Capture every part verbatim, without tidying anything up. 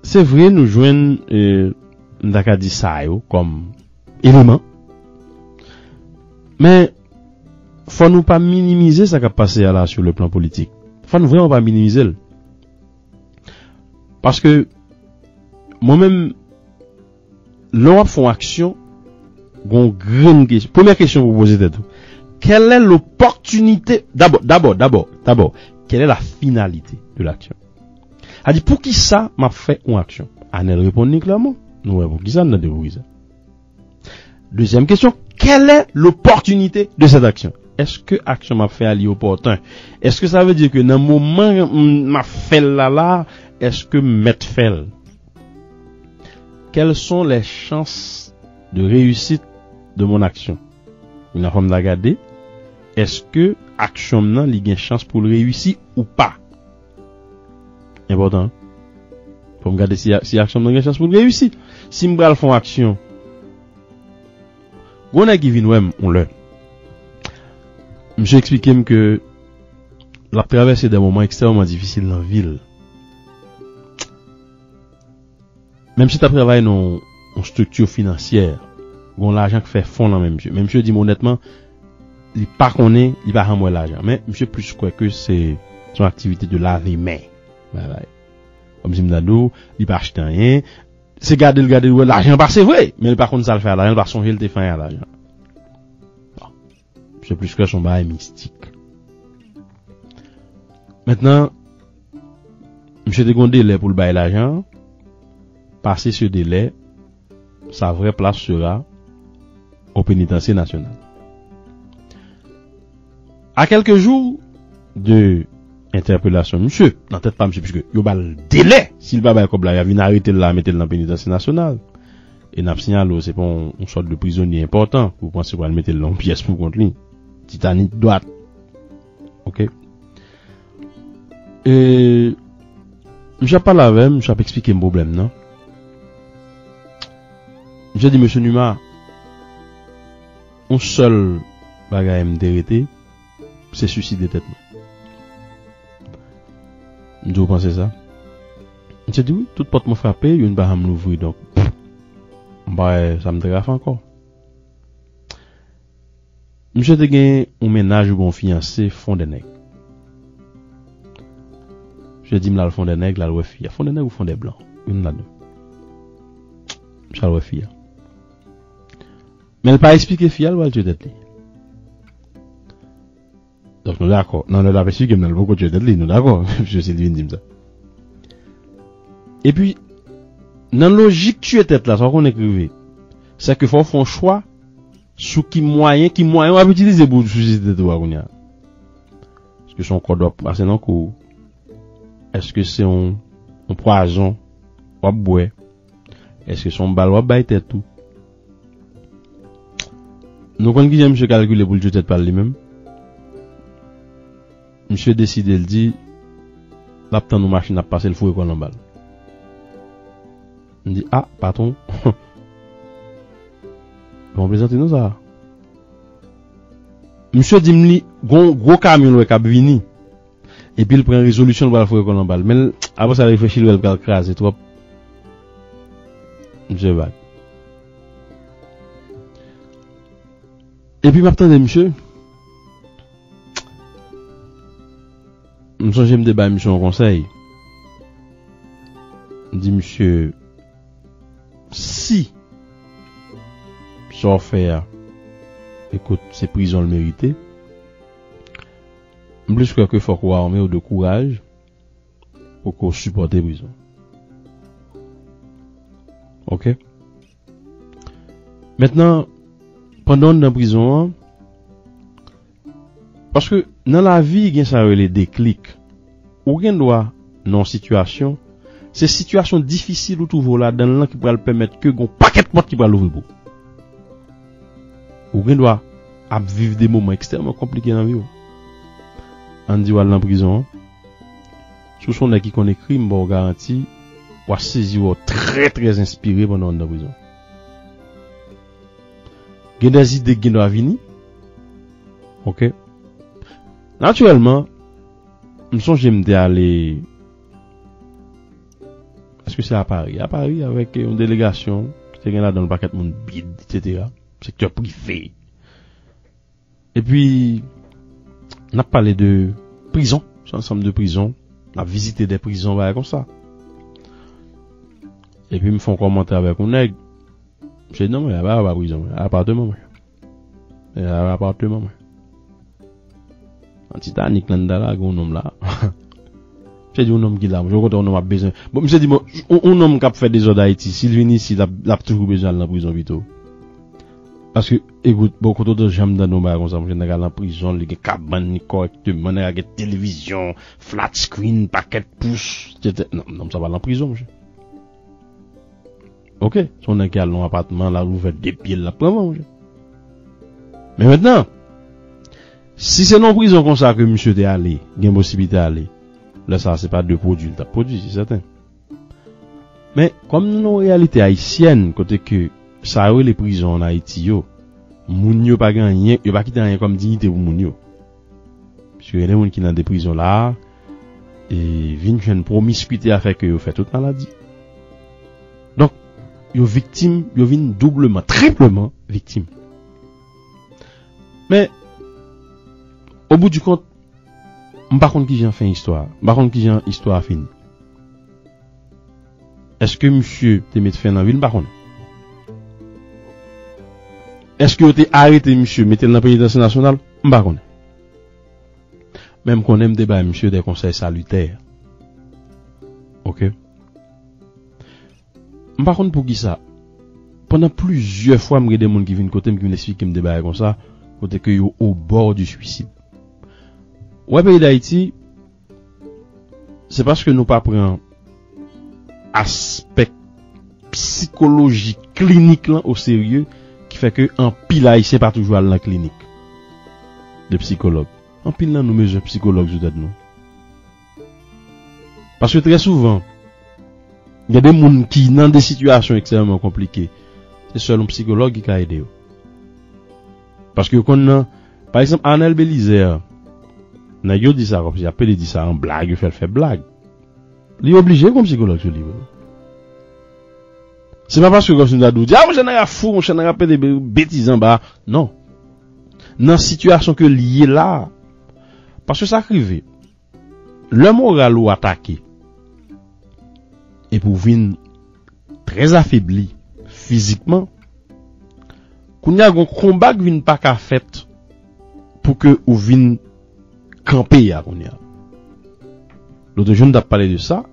Se vre, nou jwenn, eh, m ta ka di sa yo kòm eleman. Men, fò nou pa minimize sa k ap pase a la sou le plan politik. Fò nou vrèman pa minimize l. Paske, mwen menm, lè w ap fè yon aksyon, gon grenn kesyon. Premyè kesyon pou poze tèt ou. Quelle est l'opportunité? D'abord, d'abord, d'abord, d'abord, quelle est la finalité de l'action? A di, poukisa m ap fè yon aksyon? Anèl reponn li klèman. Nou wè poukisa, n tande poukisa. Dezyèm kesyon, quelle est l'opportunité de cette action? Èske aksyon m ap fè a li opòtèn? Èske sa vle di ke nan moman m, m ap fè l la la, èske m mèt fè l? Quelles sont les chances de réussite de mon action? Yon fwa m ta gade, èske aksyon m nan li gen chans pou l reyisi ou pa? Enpòtan. Fò m gade si, si aksyon m nan gen chans pou l reyisi. Si m pral fè yon aksyon, gon nèg ki vin wè m yon lè. Misye eksplike m ke l ap travèse de moman ekstrèmman difisil nan vi l. Men misye t ap travay nan yon estrikti finansyè. Gon lajan k fè fon nan men misye. Men misye di m onètman, li pa konnen, li pa janm wè lajan. Men misye plis kwè ke se, se yon aktivite de lave men. Bagay. Kòmsi m ta di w, li pa achte anyen. Se gade l, gade l, wè lajan pase vre. Men li pa konn sa l fè a lajan, li pa sonje l te fè anyen a lajan. Bon. Misye plis kwè se yon bagay mistik. Mentnan, misye te gon delè pou l bay lajan an. Pase se delè, sa vrè plas sera o penitansye nasyonal. A kèlke jou de entèpelasyon misye, nan tèt pa misye, piske yo ba l delè, si l pa bay kòb la, y a vin arete l la, mete l nan penitansye nasyonal. E n ap siyale w, se pa yon, yon sòt de prizonye enpòtan pou w panse w pral mete l nan yon pyès pou kont li. Titanik dwat. Oke? E misye ap pale avè m, misye ap eksplike m pwoblèm nan. Misye di, "Mesye Numa, yon sèl bagay m te rete, se swiside tèt mwen." M di, "Ou panse sa?" Misye di, "Wi, tout pòt mwen frape, youn pa janm louvri, donk, m pa wè sa m te ka fè ankò." Misye te gen yon mennaj oubyen yon fiyanse Fondènèg. Misye di m l al Fondènèg, l al wè fi a. Fondènèg ou Fondèblan? Youn ladan. Misye al wè fi a. Men l pa eksplike fi a l pral tiye tèt li. Donk, nou dakò. Nan lè l ap eksplike m nan, l poko tiye tèt li, nou dakò. Misye se li vin di m sa. Epi, nan lojik tiye tèt la, sa w konnen k rive, se ke fò w fè yon chwa sou ki mwayen, ki mwayen w ap itilize pou w swiside tèt ou a kounye a. Èske se yon kòd w ap pase nan kou w? Èske se yon, yon pwazon w ap bwè? Èske se yon bal w ap bay tèt ou? Nou konn kijan misye kalkile pou l tiye tèt pa l li menm? Misye deside, l di, l ap tann yon machin ap pase, l foure kò l anba l. M di, "A, patwon, pa yon plezantri non sa a." Misye di m li, gon gwo kamyon l wè k ap vini. Epi l pran rezolisyon l pral foure kò l anba l. Men l, apre sa, l reflechi, l wè l pral kraze twòp. Misye vag. Epi m ap tande misye. M sonje m te bay misye yon konsèy. M di misye, si sa w fè a, ekout, se prizon l merite, m plis kwè ke fòk ou ame w de kouraj pou ke w sipòte prizon. Oke? Mentnan, pandan w anndan prizon an, paske nan lavi, gen sa yo rele deklik. Ou gen dwa nan yon sitiyasyon, se sitiyasyon difisil ou twouve w ladan l lan ki pral pèmèt ke gon pakèt pòt ki pral louvri pou ou. Ou gen dwa ap viv de moman ekstrèmman konplike nan vi w. Ann di w al nan prizon an. Si w se yon nèg ki konn ekri, m ba w garanti, w a sezi wè w trè, trè enspire pandan w anndan prizon. Gen de zide ki gen dwa vini. Oke? Natirèlman, m sonje m te ale Se a Pari. A Pari, avèk yon delegasyon ki te gen ladan l pakèt moun bid, etsetera. Sektè prive. Epi, n ap pale de prizon. Se ansanm de prizon. N ap vizite de prizon, bagay konsa. Epi, m fè yon kòmantè avèk yon nèg. Misye di, "Non, men, a pa, a pa prizon, men, a apatman, mwen. E a apatman, mwen." An Titanik, lan da la, gen yon nonm la. Misye di, "Yon nonm ki la, mwen, okontrè, yon nonm ap bezwen." Bon, misye di, "Bon, yon, yon nonm k ap fè dezòd Ayiti, si l vin isi, l ap, l ap toujou bezwen al nan prizon pito." Paske, ekout, bon, kote w te janm tande yon bagay konsa, monchè, nèg al nan prizon, li gen kabann li kòrèkteman, nèg la gen televizyon, flat screen, pakèt pous, etsetera. Non, nonm sa pa al nan prizon, monchè. Ok, se yon nèg ki al nan apatman, l al ouvè de pye l, l ap pran van, monchè. Men mentnan, si se nan yon prizon konsa ke misye te ale, gen posiblite ale, lè sa a, se pa de pwodui l t ap pwodui, se sèten. Men, kòm nou nan yon reyalite ayisyèn, kote ke sa yo rele prizon ann Ayiti yo, moun yo pa gen anyen, yo pa kite anyen kòm diyite pou moun yo. Piske gen de moun ki nan de prizon la a, e vin jwenn pwomiskwite a fè ke yo fè tout maladi. Donk, yo viktim, yo vin doubleman, tripleman viktim. Men, o bout di kont, m pa konn kijan fen istwa a. M pa konn kijan istwa a fini. Èske misye te met fen nan vi l? M pa konnen. Èske yo te arete misye, mete l nan penitansye nasyonal? M pa konnen. Men m konnen m te bay misye de konsèy salitè. Ok? M pa konn poukisa. Pandan plizyè fwa, m gen de moun ki vin kote m, ki vin eksplike m de bagay konsa, kote ke yo au bord du suicide. Ou wè, peyi Dayiti, se paske nou pa pran aspè psikoloji klinik lan o serye ki fè ke anpil Ayisyen pa toujou al nan klinik de psikològ. Anpil nan nou bezwen psikològ sou tèt nou. Paske trè souvan, gen de moun ki nan de sitiyasyon ekstrèmeman konplike. Se sèl yon psikològ ki ka ede yo. Paske yo konn nan, pa egzanp, Arnel Belizaire, nèg yo di sa kòmsi y ap pede di sa an blag, yo fè l fè blag. Li oblije gon psikològ sou li, bro. Se pa paske kòmsi nou ta dwe di, "A, monchè, nèg la fou, monchè, nèg la pede be-, betize anba." Non. Nan sitiyasyon ke l ye la, paske sa k rive, lè moral ou atake, epi w vin trè afebli fizikman, kounye a, gon konba k vin pa ka fèt pou ke ou vin kanpe a kounye a. Lòt jou, n t ap pale de sa,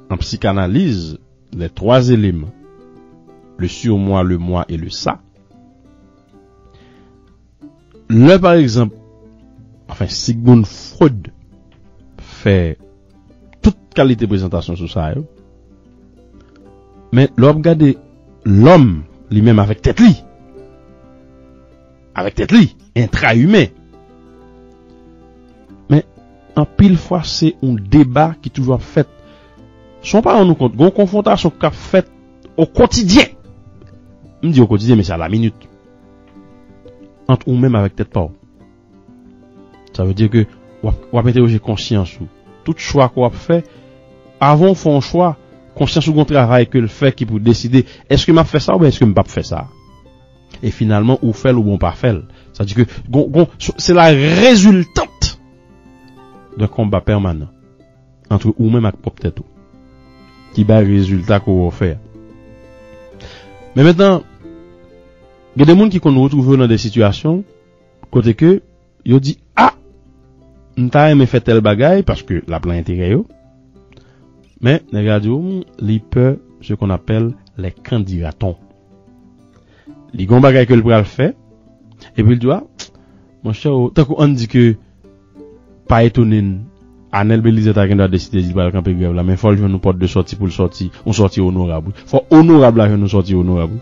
an psikanaliz, les trois éléments, le surmoi, le moi et le ça. Lè, pa egzanp, anfen, Sigmund Freud fè tout kalite prezantasyon sou sa yo, men lè w ap gade lòm li menm avèk tèt li, avèk tèt li, entra imen, men anpil fwa se yon deba ki toujou ap fèt. San w pa rann ou kont, gon konfwontasyon k ap fèt o kotidyen. M di o kotidyen, men se a la minit. Ant ou menm avèk tèt pa w. Sa vle di ke w ap, w ap entèwoje konsyans ou. Tout chwa ke w ap fè, avan w fè yon chwa, konsyans ou gon travay ke l fè ki pou deside, èske m ap fè sa oubyen èske m p ap fè sa? E finalman, ou fè l oubyen w pa fè l. Sa di ke gon, gon, se la reziltant d'un combat permanent entre ou menm ak pwòp tèt ou ki bay rezilta ke w fè a. Men mentnan, gen de moun ki konn retwouve yo nan de sitiyasyon kote ke yo di, "A, m ta renmen fè tèl bagay paske l ap lan enterè yo." Men, nèg la di w, li pè ce qu'on appelle les qu'en dira-t-on. Li gon bagay ke l pral fè, epi l di w, "A, monchè, o," tankou ann di ke, pa etone n, Arnel Belizaire ta gen dwa deside di l pral kanpe grèv la, men fò l jwenn yon pòt de sòti pou l sòti, yon sòti onorab, wi. Fò onorab la jwenn yon sòti onorab, wi.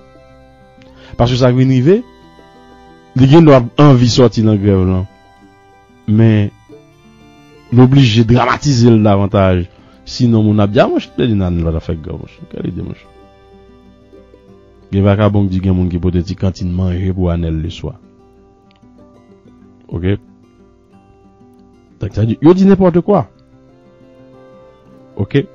Paske sa k vin rive, li gen dwa anvi sòti nan grèv lan, men l oblije dramatize l davantaj. Sinon, moun ap di, "A, monchè, m te di Arnel pa t ap fè grèv, monchè. Kèl ide, monchè." Gen vakabon k di gen moun ki pote ti kantin manje pou Arnel leswa. Ok? Donk, sa di, yo di nenpòt kwa. Ok?